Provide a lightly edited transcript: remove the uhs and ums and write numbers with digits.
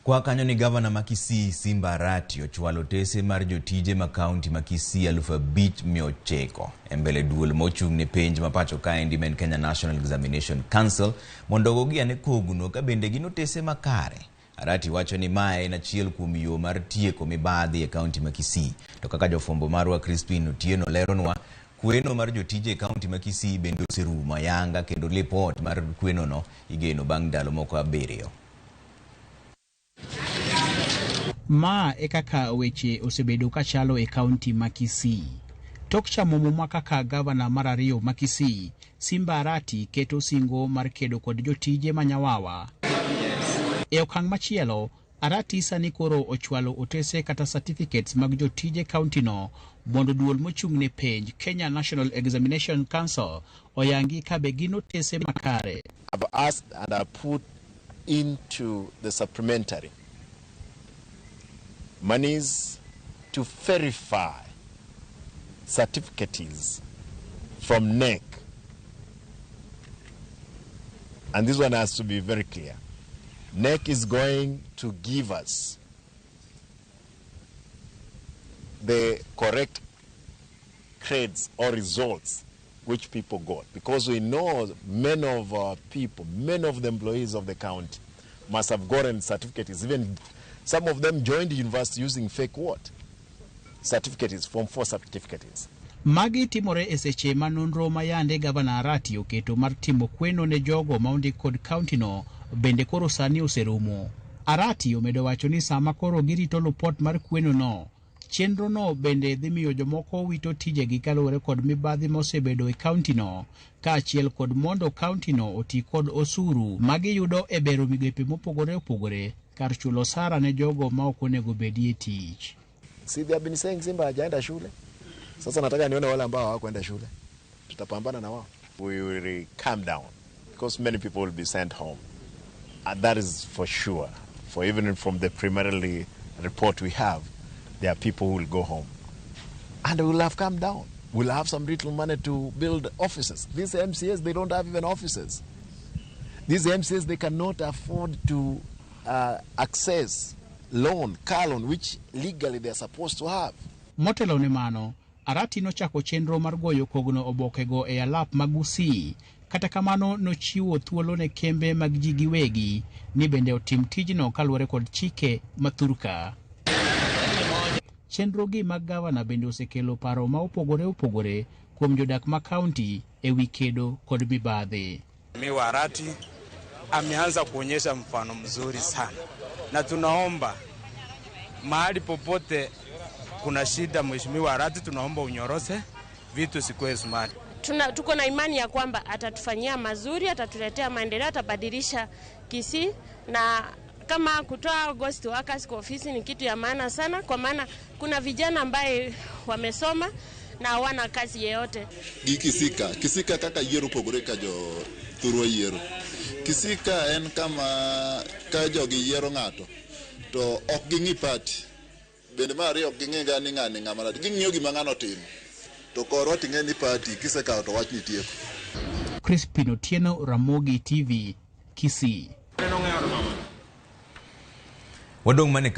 Kwa kanyo ni gavana ma Kisii Simba Arati ochwalo otese mar jotije ma kaunti ma Kisii 5900 e mbele duol mochung' ne penj ma pacho kaendi ma en Kenya National Examination Council mondo ogogi ane kogno ka bende gin otese makare. Arati wacho ni mae en achiel kuom yo mar tieko mibadhi e kaunti ma Kisii. To kaka jofwambo marwa Crispin Otieno leronwa, kweno mar jotije e kaunti ma Kisii bende oserumo ayanga kendo lipot mar kwenono igeno bang' ndalo moko 7. Ma e kaka weche osebedo kachalo e kaunti ma Kisii. Tok chamo muma kaka gavana mar ariyo ma Kisii, Simba Arati keto singo mar kedo kod jotije manyawawa. E okang' machielo, Arati sani koro ochwalo otese kata certificates mag jotije kaunti no mondo duol mochung' ne penj Kenya National Examination Council oyangi ka be gin otese makare. I've asked and I put into the supplementary monies to verify certificates from KNEC. And this one has to be very clear. KNEC is going to give us the correct grades or results which people got, because we know many of our people, many of the employees of the county must have gotten certificates. Even some of them joined the university using fake what? Certificates, Form 4 certificates. Magi timore e seche ma nonro ma yande gavana Arati oketo mar timo kweno ne jogo ma ondik kod kaunti no bende koro sani oserumo. Arati omedo wacho ni sama koro girito lupot mar kweno no, chenro no bende dhi miyo jomoko wito tijegi kaluwore kod mibadhi mosebedo e kaunti no, kaachiel kod mondo kaunti no oti kod osuru magiyudo e bero migepe mopogore opogore kar chulo osara ne jogo ma ok onego bedie tich. See, they have been saying Simba hajaenda shule. Sasa nataka nione wale ambao hawakwenda shule. Tutapambana na wao. We will calm down because many people will be sent home. And that is for sure. For even from the preliminary report we have, there are people who will go home. And we will have calmed down. We'll have some little money to build offices. These MCAs, they don't have even offices. These MCAs, they cannot afford to access loan, car loan, which legally they are supposed to have. Motelo ne mano, Arati nochako chenro mar goyo kogno obokego e alap mag Gusii. Kata kamano nochiwo thuolo ne kembe mag ji giwegi ni bende otim tijno kaluwore kod chike ma thurka. Chenro gi mag gavana bende osekelo paro ma opogore opogore kuom jodak ma kaunti e wi kedo kod mibadhi. Mheshimiwa Arati ameanza kuonyesha mfano mzuri sana, na tunaomba mahali popote kuna shida, Mheshimiwa Arati, tunaomba unyorose vitu sikuwe smart. Tuko na imani ya kwamba atatufanyia mazuri, atatuletea maendeleo, atabadilisha Kisii, na kama kutoa ghost workers kwa ofisi ni kitu ya maana sana, kwa maana kuna vijana ambaye wamesoma na hawana kazi yeyote. Gi Kisika, Kisika kaka yiero opogore ka jo thurwa yiero. Kisika en kama ka jogi yiero ng'ato to ok ging'i party. Bende mar ariyo ok ging'i ga ni ng'ani ng'ama nade. Ging'iyo gima ng'ano timo. To korwa ting'e ni party kisekawo to wach ni tieko. Crispin Otieno, Ramogi TV, Kisii. Wadong' mane